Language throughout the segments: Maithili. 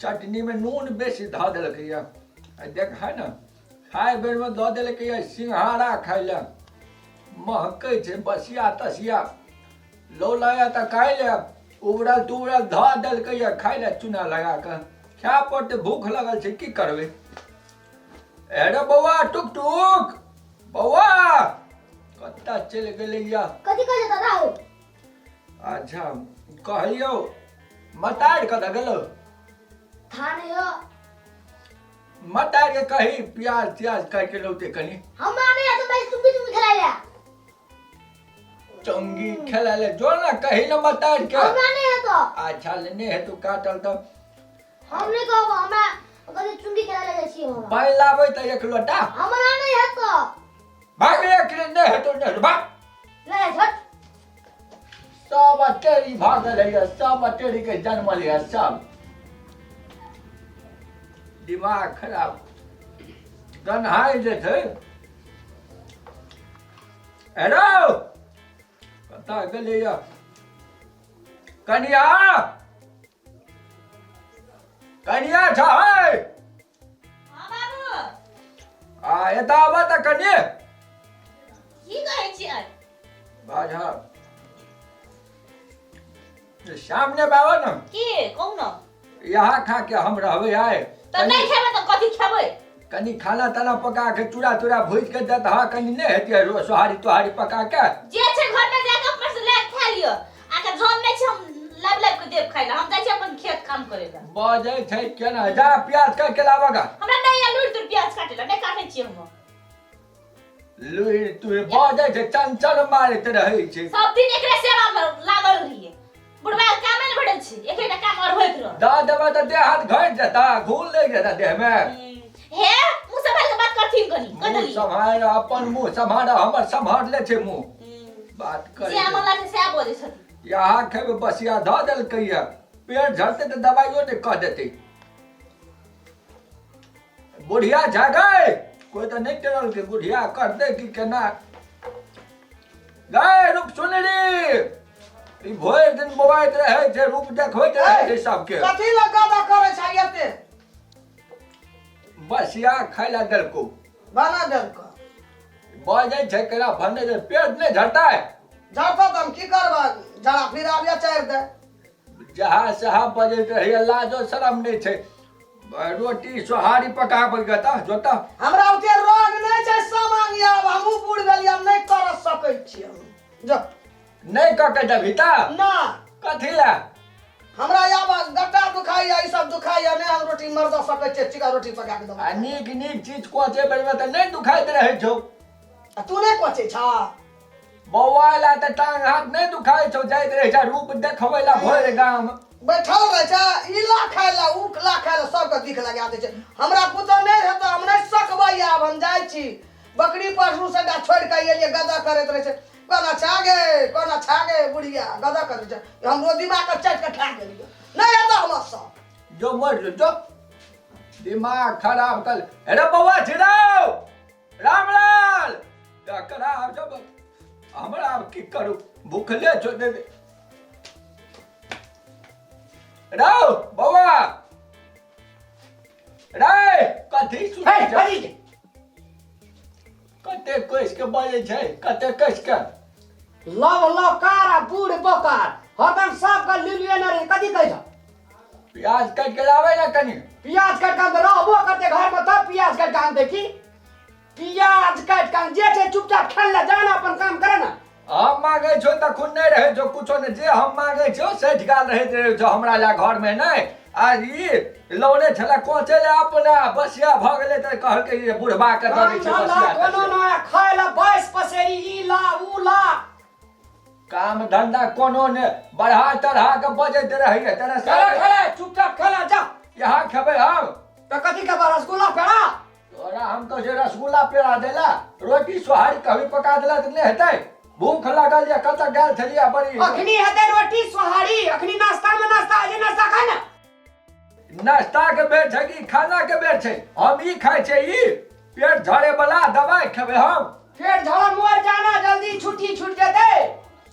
चटनीमे नून बेसी धऽ देलकैए आ देखै ने खाय बेरमे दऽ देलकैए सिंघाड़ा खाय लए महकै छै बसिया तसिया लौलाया तऽ काल्हि उबरल तुबरल धऽ देलकैए खाय लए चूना लगा कऽ खाय पड़तै भूख लगल छै की करबै अरे बौआ टुक टुक बौआ कतऽ चलि गेलैया कथी कहै छै दादा हो अच्छा कहलियौ मतार कतऽ गेलौ था नहीं हो मतार के कही प्याज त्याज काटि के लौते कनी हमरा नहीं है तो मैं चुंगी चुंगी खेला लिया चंगी खेला ले जो ना कही ना मतार के हमरा नहीं है तो अच्छा लेने है तू काटल तो हम नहीं कहब हमरा कथी चुंगी खेला ले जाइ छी हमरा पानि लाबै तऽ एक लोटा हमरा नहीं है तो भाग एक नहीं है तो नहीं भाग नहीं झट सब अटेरी भागल है सब अटेरी के जन्मल है सब दिमाग खराब गन्हाइ जे छै हेलो कतऽ गेलैया कनिया कनिया छै हाँ बाबू आ एतऽ आबऽ तऽ कनि की कहै छियै बाजा सामने बाबा ने की कहू ने यहाँ खा के हम रहबै आइ तऽ नहि खेबै तऽ कथी खेबै कनि खाना ताना पका के चूड़ा तूड़ा भूजि के देत हँ कनि नहि हेतै सोहारी तोहारी पका के जे छै घर में जाके ऊपर से ले खा लियो आ के जन नहि छै हम लाबि लाबि के देब खाइ लए हम जाइ छी अपन खेत काम करे लए बजै छै केना जा प्याज काटि के लाबऽ गा हमरा नहि यऽ लुरि तुर प्याज काटे लए नहि काटै छियै हम लुरि तुरि बजै छै चंचल मारैत रहै छै सब दिन एकरे सेवा में लागल रहिए बुढ़वा के कामे नहि भेटै छै एकरे टा काम और होइत रह दऽ देबै तऽ देह हाथ घटि जेता घून लागि जेता देहमे हे मुँह सम्हारि के बात करथिन कनी कह मुँह देलियै सम्हार अपन मुँह सम्हार हमर सम्हारले छै मुँह बात जे करै आमन लागै सएह बजै छथिन यहाँ खेबै बसिया धऽ देलकैया पेट झड़तै तऽ दबाइयो नहि कऽ देतै बुढ़िया जागै कोइ तऽ नहि टेरलकै बुढ़िया करतै कि केना गै रूप सुनरी ई भरि दिन बौआइत रहै छै रूप देखबैत रहै छै सबके कथी लए गदा करै छै एते बसिया खाय लए देलकौ बना देलको बजै छै केना भन्ने छै पेट नहि झड़तै झड़तौ तऽ हम की करबै झड़ा फिर आबिया चारि दे जहाँ सहा बजैत रहैया लाजो शरम नहि छै रोटी सोहारी पका जोता जोता हमरा ओते रोग नहि छै सामान आब हमहूँ बूढ़ भेलियै हम नहि कर सकै छियै हम जो नहि कऽ के देबही तऽ ना कथी लए हमरा आब गट्टा दुखाइया ई सब दुखाइया नहि हम रोटी मर दऽ सकै छियै चिका रोटी पका के आ देबै नीक नीक चीज कोचे बेरमे तऽ नहि दुखाइत रहै छौ आ तू नहि कोचै छह बौआ ला तऽ टांग हाथ नहि दुखाइ छौ जाइत रहै छै रूप देखबै ला भरि गाम बैठल रहै छै ई ला खाय ला ऊ ला खाय ला सबके दिख लगा दै छै हमरा पुतोह नहि हेतै हम नहि सकबै आब हम जाइ छी बकरी पशु सबटा छोड़ि कऽ एलियै गदा करैत रहै छै कोना छा गे कोना छा गे बुढ़िया गदा करै छै हमरो दिमागके चाटि कऽ खा गेलियै नहि हेतै हमर सब जो मर जो जो दिमाग खराब कर अरे बौआ छिड़ाओ रामलाल एकरा आब जब हमरा आब की करू भूखले छोड़ देबे रौ बौआ रे कथी सुनै हे, छै बजी जे। कते कसि के बजै छै कते कसि के लव लवकार आ बूढ़ बोकार हरदम सबके लिलिए न रे कथी कहै छौ प्याज काटि के लाबै ने कनि प्याज काटि कऽ रहबो करते घर में तब प्याज काटि कऽ आनतै की प्याज काटि कऽ जे छै चुपचाप खेल ले जा ना अपन काम करे ना हम मांगै छौ तखन नहि रहै छौ कुछो नहि जे हम मांगै छौ सठि गाल रहैत रहै छौ हमरा लए घरमे नहि आ ई लौने छलै कोचे ले अपना बसिया भऽ गेलै तऽ कहलकै जे बुढ़बा के दऽ दै छै काम धंधा बसिया कोनो ना खाय ला 22 पसेरी ई ला ऊ ला काम धंधा कोनो ने बढ़ा चढ़ा के बजैत रहैया तेना खेला खेला चुपचाप खेला जा यहाँ खेबै हम तऽ कथी खेबा रसगुल्ला पेड़ा तोरा हम कहै छियै रसगुल्ला पेड़ा देला रोटी सोहारी कभी पका देला तऽ नहि हेतै भूख लागल यऽ कतऽ गेल छलियै बड़ी अखनी हेतै रोटी सोहारी अखनी नाश्ता में नाश्ता आज नाश्ता खाय ना नाश्ता के बेर छै कि खाना के बेर छै हम ई खाइ छियै ई पेट झड़े वाला दवाई खेबै हम पेट झड़ा मर जाना जल्दी छुट्टी छूट जेतै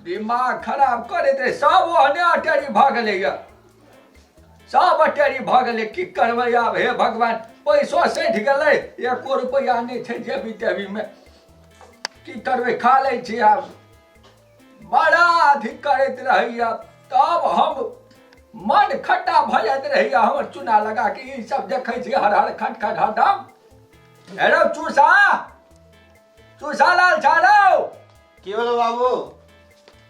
दिमाग खराब करैत रहे सब ओहने अटेरी भऽ गेलैया सब अटेरी भऽ गेलै। की करबै आब हे भगवान, पैसो सठि गेलै, एको रुपैआ नहि छै जेबी तेबीमे। की करबै, खा लै छी आब। बड़ा अथी करैत रहैया, तब हम मन खट्टा भऽ जाइत रहैया हमर चूना लगा के ई सब देखै छी हर हर खट खट हरदम। हेरो चूसा, चूसा लाल छा रौ। की भेलो बाबू?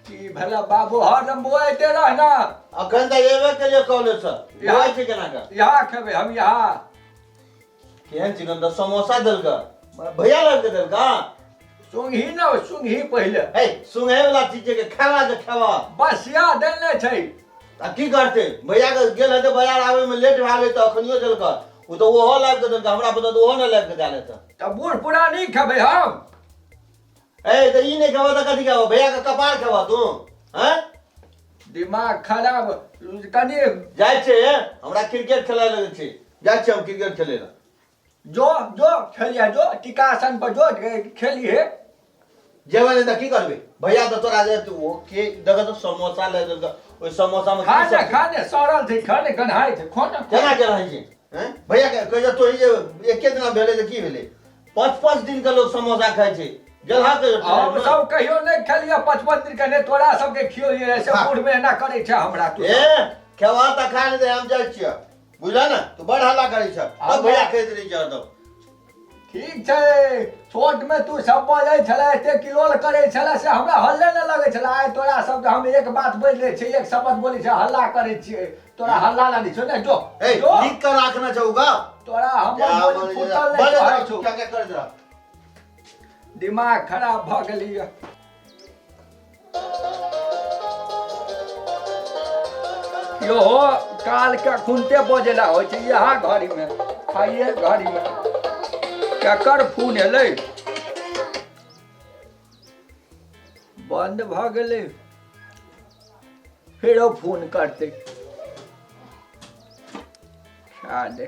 की भेला बाबू, हरदम बौआइते रह ना। अखन तऽ एबे केलियो कॉलेज से, बौआइ छै केना के? यहाँ खेबै हम यहाँ। केहन चिकन तऽ समोसा देलक भैया, लड़के देलक। सुंघी न, सुंघी पहिले। हे, सुंघे वाला चीज के खेवा जे खेवा। बसिया देने छै। आ की करते, भैया के गेल हेतै बाजार, आबै में लेट भए गेलै तऽ अखनियो देलक। ओ तऽ ओहो लाबि कऽ देलक, हमरा पता तऽ ओहो नहि लाबि कऽ देल हेतै। तऽ बूढ़ पुरानी खेबै हम। ए, तऽ ई नहि खेबह तऽ कथी खेबह? भैया के कपार खेबह तू? हैं, दिमाग खराब कनि। जाइ छियै, हमरा क्रिकेट खेलाय लगै छै, जाइ छियै हम क्रिकेट खेलै लए। जो जो खेलिए, जो टीकासन पर जो खेलिए। जेबै नहि तऽ की करबै? भैया तऽ तोरा जे तू ओ के देखऽ तऽ समोसा ले देलक, ओहि समोसा मे खा ने, खा ने, सड़ल छै, खा ने, गन्हाइ छै, खो ने। केना के रहै छै? हैं, भैया के कहै छै तोही जे एके दिना भेलै तऽ की भेलै, 5-5 दिन के लोग समोसा खाइ छै। गेलहा कहियो? हम सब कहियो नहि खेलियै 55 दिन के, नहि तोरा सबके खियोलियै से। बूढ़ मे एना करै छै हमरा तू। ए, खेबा तऽ खा ले, हम जाइ छियै, बुझल ने? तू बड़ हल्ला करै छ तब, भैया कहैत रहै छै हरदम। ठीक छै, छोट मे तू सब बजै छलै, एते किलोल करै छलै, से हमरा हल्ले नहि लगै छलै। आइ तोरा सबके हम एक बात बोलि दै छियै, एक शब्द बोलै छियै, हल्ला करै छियै। तोरा हल्ला लागै छौ ने? जो। ए, जो। लिख कऽ राखना छौ गा। तोरा हमर बोली फूटल नहि कहै छौ। क्या क्या करैत रह। दिमाग खराब भऽ गेलैया। इहो काल के खुनते बजेला होइ छै इएह घड़ी मे, खाइए घड़ी मे। केकर फोन एलै? बन्द भऽ गेलै। फेरो फोन करतै। खा दे,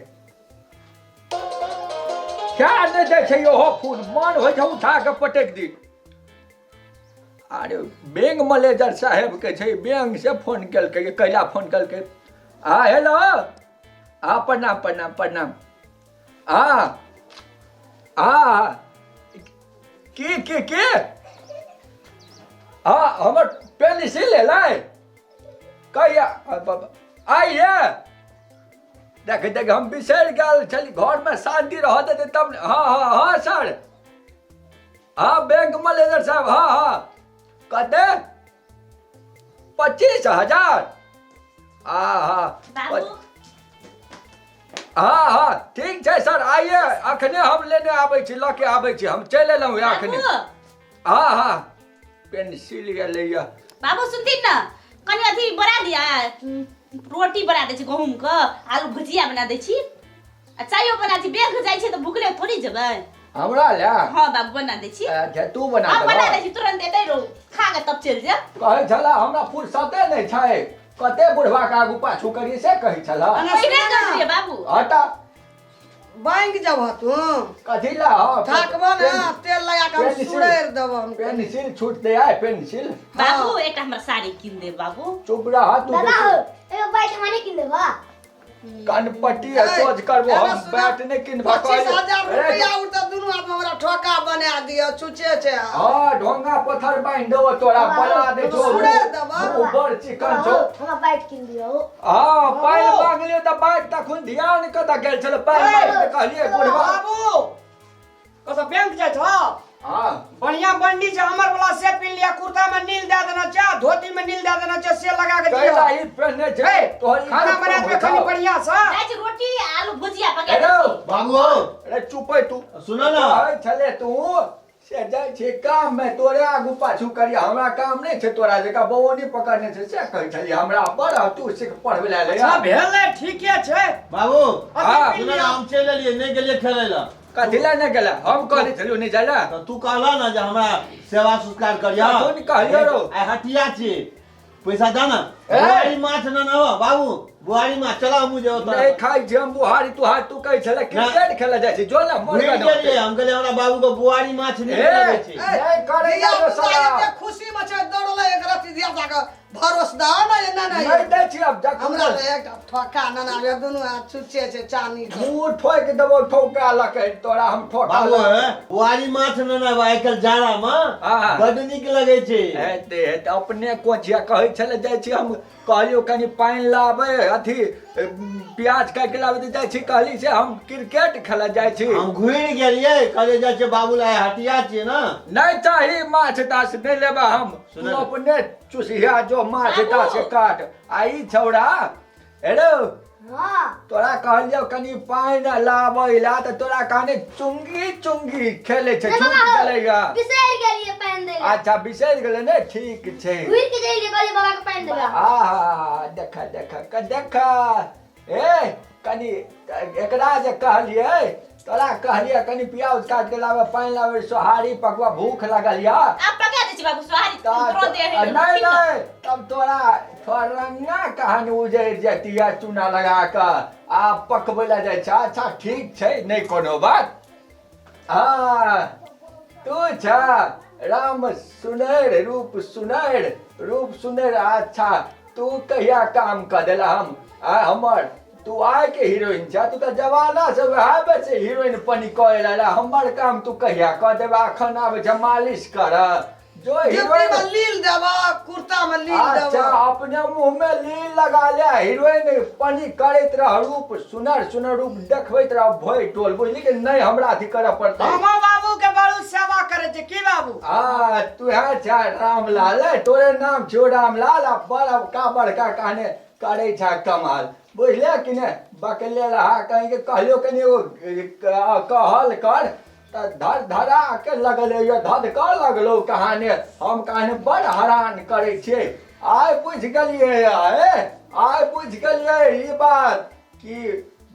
खा नहि दै छै इहो फोन, मन होइ छै उठा कऽ पटकि दी। अरे, बैंक मैनेजर साहेबके छै, बैंक से फोन केलकै। कैला फोन केलकै? हँ, हेलो, हँ, प्रणाम प्रणाम प्रणाम। हँ हँ, की की की? हँ, हमर पेंसिल एलै कहिया? आइए। देख देख, हम बिसरि गेल छली। घरमे शान्ति रह देतै तब ने। हँ हँ हँ सर, हाँ, बैंक मैनेजर साहब, हाँ हाँ। कते? 25,000? आ हाँ। बाबू। हाँ हाँ, ठीक छै सर, आइए, अखने हम लेने आबै छी, लऽ के आबै छी। हम चलि एलहुँ अखने। बाबू। हाँ हाँ, पेंसिल एलैया। बाबू, सुनथिन ने, कनि अथी बना दिया, रोटी बना दै छी गहूँमके, आलू भुजिया बना दै छी आ चायो बना छी। बैंक जाइ छी तऽ भुखले थोड़ी जेबै। हमरा लए? हाँ बाबू, बना दै छी। अच्छा, तू बना हम बना देबह? दै छी, तुरंत एतै रहो, खा के तब चलि जायब। कहै छला हमरा फुर्सते नहि छै, कते बुढ़वा के आगू पाछू करियै, से कहै छला। एना पहिने सुन ना। करियै बाबू। हटा। बैंक जब तू? कथी ला हो? थाकबह ने, तेल लगा के हम पेंसिल। सुड़ैर देबह हम। पेंसिल छूटते आय, पेंसिल। बाबू, एकटा हमरा साड़ी कीन दे बाबू। चुप रह तू। दादा हो, एगो बैट हमरा नहि कीन देबा? कनपट्टी है सोच करबो हम बैट नहि किनबा। 25,000 रुपया उठता, दुनू आदमी हमरा ठोका बना दिअ, छुछे छै। हाँ, ढोंगा पत्थर बान्हि देबो तोरा, बना दे छौ। सुड़ैर देबह। मुँह बड़ चिकन छौ। हमरा बैट कीन दियौ। हाँ, पानि मांगलियो तऽ बैट तखन ध्यान कतऽ गेल छलै? पानि मांगि तऽ कहलियै बुढ़वा। बाबू, कतऽ बैंक जाइ छौ? हाँ। बढ़िया बंडी छै हमर वाला, से पिन लिया। कुर्ता में नील दए देना छै आ धोती में नील दए देना छै, से लगा के दियौ। कैला ई पहिने छै? ए, तोहर ई खाना बना देबै होइ खाली छौ। बढ़िया से। जाइ छी, रोटी आलू भुजिया पका हेलो। दै छी। बाबू हौ। अरे, चुप है तू। सुनो ना। कहै छले तू से जाइ छै काम मे, तोरे आगू पाछू करिया, हमरा काम नहि छै, तोरा जकाँ बौनी पकड़ने छै, से कहै छली हमरा पर तू सिख पढ़बै लए अच्छा ले। भेलै, ठीके छै। बाबू। हाँ। सुनो ना, हम चलि एलियै, नहि गेलियै खेलै लए। कथी लए नहि गेला? हम कहने छलियौ नहि जाइ लए? तऽ तू कहला ने जे हमरा सेवा सत्कार करिया। तखन कहलियौ रौ। आइ हटिया छी, पैसा दे ने। ए! बुआरी माछ ने ने हौ, बाबू, बुआरी माछ चला, हमहूँ जेबो तोरा। नहि खाइ छी हम बुहारी तुहार। तू कहै छले क्रिकेट खेले जाइ छी, जो ने मर। घुरि गेलियै, हम कहलियै हमरा बाबू के बुआरी माछ नहि ए! लगै छै। नहि करै धिया जा पुता साला। एते खुशी में छै, दौड़लै एक रत्ती धिया पुता के भरोस दऽ ने ये नाना नहि ये। दै छी आब जखन हमरा तऽ एकटा ठोका नाना ये दुनू हाथ छुच्छे छै चानी के। मुँह ठोकि देबौ ठोका लके तोरा हम ठोका बाबू हे, बुआरी माछ ने ने आइ काल्हि जाड़ा मे हाँ। बड नीक लगै छै। हेतै हेतै अपने कोचिया कहै छलै जाइ छी हम कहलियौ कनि पानि लाबै अथी प्याज काटि के लाबै तऽ जाइ छी कहली से हम क्रिकेट खेलऽ जाइ छी। हम घुरि गेलियै, कहलियै जाइ छियै बाबू लए हटिया छियै ने। नहि चाही माछ ताछ नहि लेबा हम। सुनऽ। तू अपने चुसिया जो माछ बाबू। ताछ काट। आ ई छौड़ा हेलो हाँ। तोरा कहलियौ कनि पानि लाबै ला तऽ तोरा कहने चुंगी चुंगी खेलै छै नहि छूट बाबा गेलैया। बिसरि गेलियै पानि दै लए। अच्छा बिसरि गेलै ने ठीक छै। घुरि के जइलियै कहलियै बाबा के पानि देबै। आहा देखा देखा क देखा ए कनि एकरा जे कहलियै तोरा कहलियै कनि प्याज काट के लाबे पानि लाबे सोहारी पकवा भूख लागल या। आब पका दै छी बाबू सोहारी तुरंत नहि नहि तब तोरा थोरंगा कहानी उजरि जैती चूना लगा कऽ आ पकबै लए जाइ छै। अच्छा ठीक छै नहि कोनो बात। हाँ तू छ राम सुनैर रूप सुनैर रूप सुनैर। अच्छा तू कहिया काम कऽ देला हम आ हमर तू आइ के हीरोइन छ तू तऽ जमाना से वएह बेर हीरोइन पनी कऽ एला हमर काम तू कहिया कऽ देबा। अखन आबै छ मालिश कर जो हीरोइन में लील देबा कुर्ता में लील देबा। अच्छा अपने मुंह में लील लगा ले हीरोइन पनी करैत रह रूप सुनर सुनर रूप देखबैत रह भोइ टोल बुझली कि नहीं हमरा अथी करऽ पड़तै। हमो बाबू के बड़ू सेवा करे छै की बाबू? आ तू है छ रामलाल तोरे नाम छौ रामलाल आ बड़ा का बड़का कहने करे छ कमाल बुझले कि नहीं। बकले रहा कहीं के कहलियो कनी एगो कहल कर तऽ धर धरा के लगलै ये धध कर लगलो कहानी हम कहानी बड़ हरान करै छियै। आइ बुझि गेलियै आइ बुझि गेलियै ई बात कि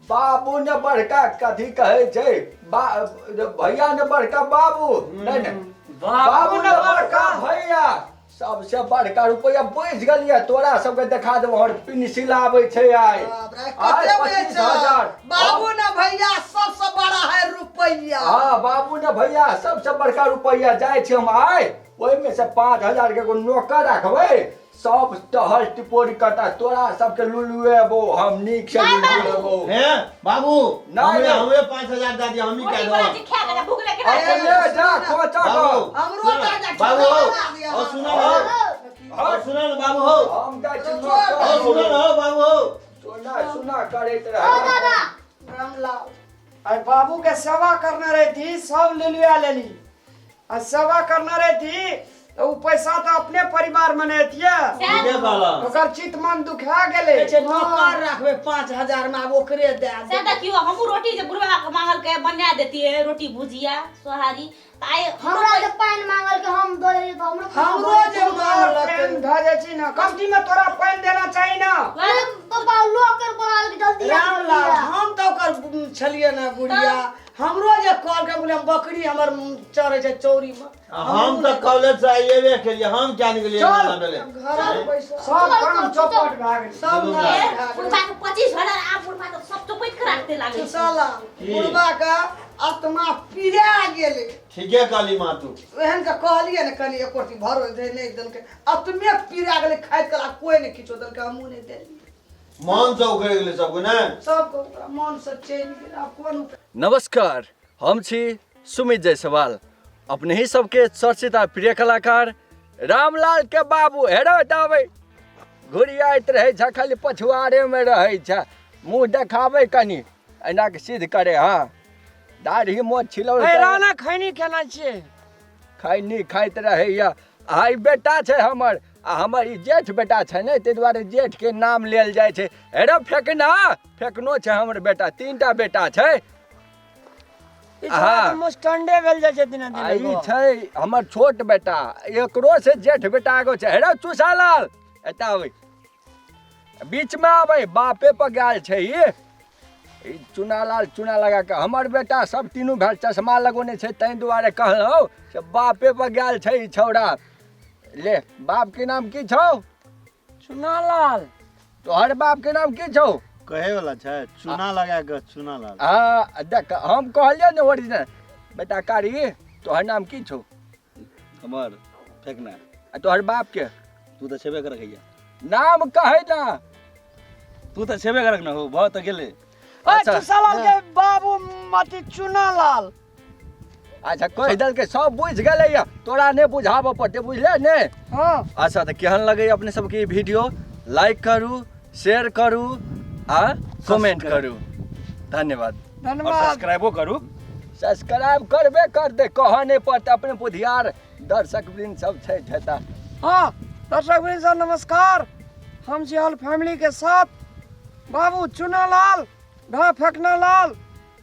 बाबू ने बड़का कथी कहै छै भैया ने बड़का बाबू नहीं नहीं बाबू ने बड़का भैया सबसे बड़का रुपया बुझि गेलियै। तोरा सबके देखा देबो और पेंसिल आबै छै आइ आइ 25,000 बाबू ने भैया सबसे बड़ा है रुपया। हाँ बाबू ने भैया सबसे बड़का रुपया जाइ छी हम आइ ओहिमे से 5,000 के एगो नौकर राखबै सब टहल टिपोरी करता तोरा सबके लुलुएबो हम नीक से लुलुएबो। हे बाबू नहीं हमरे 5,000 दे दिया हमनी के दो। भूख लगे अपने जा खोचा को हमरो बाबू हो और सुनो हो और सुनो न बाबू हो हम जाइ छी और सुनो न हो बाबू हो सुना सुना करैत रह। ओ दादा रामलाल अरे बाबू के सेवा करने रही थी सब लुलुआ लेली आ सेवा करने रही थी तो उ पैसा तो अपने परिवार में नहीं थिए ओकर चित मन दुखा गेलै। नौकर राखबै 5,000 में आब ओकरे दे से देखियो हमहू रोटी जे बुढ़वा के मांगल के बना देती है रोटी भुजिया सोहारी आइ हमरा जे पानि मांगल के हम दऽ देलियै तऽ हमरो हमरो जे मांगल पानि धऽ जाइ छी ना कमती में तोरा पानि देना चाही ना। पापा लोकर बनाल के जल्दी रामलाल हम तऽ ओकर छलियै ना बुढ़िया हमरो जे कॉल के बोले बकरी हमर चरै छै चौरी में। हम तऽ कॉलेज से आइए केलिए हम क्या निकलिए सब काम चौपट भए गेल सब बुढ़वा के 25,000 आ बुढ़वा के सब चौपट के राखते लागै साला बुढ़वा के आत्मा पीड़ा गेलै। ठीके कहली माँ तू एहन के कहलियै ने कनी एको रत्ती भरो दे नहि देलकै आत्मे पीड़ा गेलै खाइत कला कोइ नहि किछो देलकै हमहूँ नहि देलियै। मन से उखड़ि गेलै सबके ने सबके ओकरा मन से चलि गेल आब कोन। नमस्कार हम छी सुमित जायसवाल अपने ही सबके चर्चित आ प्रिय कलाकार रामलाल के बाबू हेरो दाबै घुरियाइत रहै छै खाली पछुआरे में रहै छै मुँह देखाबै कनि एना के सिद्ध करे। हाँ दाढ़ी मोछ छिलौल राना खैनी खेना छियै खैनी खाइत रहैया। आ ई बेटा छै हमर आ हमर ई जेठ बेटा छै ने ताहि दुआरे जेठ के नाम लेल जाइ छै। हेरो फेकना फेकनो छै हमर बेटा 3टा बेटा छै। हाँ मुस्टंडे भेल जाइ छै दिने दिन। ई छै हमर छोट बेटा एकरो से जेठ बेटा एगो छै। हेरो चूसालाल एतऽ आबै बीच में आबै बापे पर गेल छै ई चूनालाल चूना लगा के हमर बेटा सब तीनू भाय चश्मा लगौने छै ताहि दुआरे कहलहुँ से बापे पर गेल छै ई छौड़ा। ले बाप के नाम की छौ? चूनालाल। तोहर बाप के नाम की छौ? कहे वाला छै चूना लगा के चूनालाल। हाँ देख हम कहलियै ने ओरिजिनल बेटा कारी तोहर नाम की छौ? हमर फेकना। आ तोहर बाप के? तू तऽ छेबे करक हैया। नाम कहै ना। तू तऽ छेबे करक न हो, भऽ तऽ गेलै। ओए अच्छा। चूसालाल के बाबू मति चुनालाल। अच्छा कहि देलकै, सब बुझि गेलै या, तोरा नहि बुझाबऽ पड़तै, बुझले ने? हाँ। अच्छा तऽ केहन लगैए अपने सबके ई वीडियो? लाइक करू, शेयर करू आ कमेंट करू। धन्यवाद। धन्यवाद। और सब्सक्राइबो करू। सब्सक्राइब करबे करतै, कहऽ नहि पड़तै, अपने बुधियार दर्शक वृंद सब छै हेता। हाँ दर्शक वृंद सब नमस्कार, हम छी ऑल फैमिली के साथ बाबू चुनालाल, ढा फेकनालाल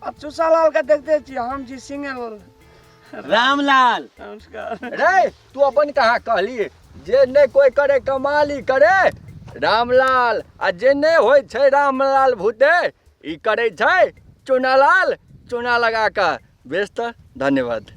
आ चूसालाल के देखते छी, हम छी सिंगल रामलाल। नमस्कार। रे तू अपन कहाँ कहली जे नहि कोइ करे कमाली करे रामलाल, आ जे नहि होइ छै रामलाल भूते ई करै छै चुनालाल चुना लगा कऽ। बेस तऽ धन्यवाद।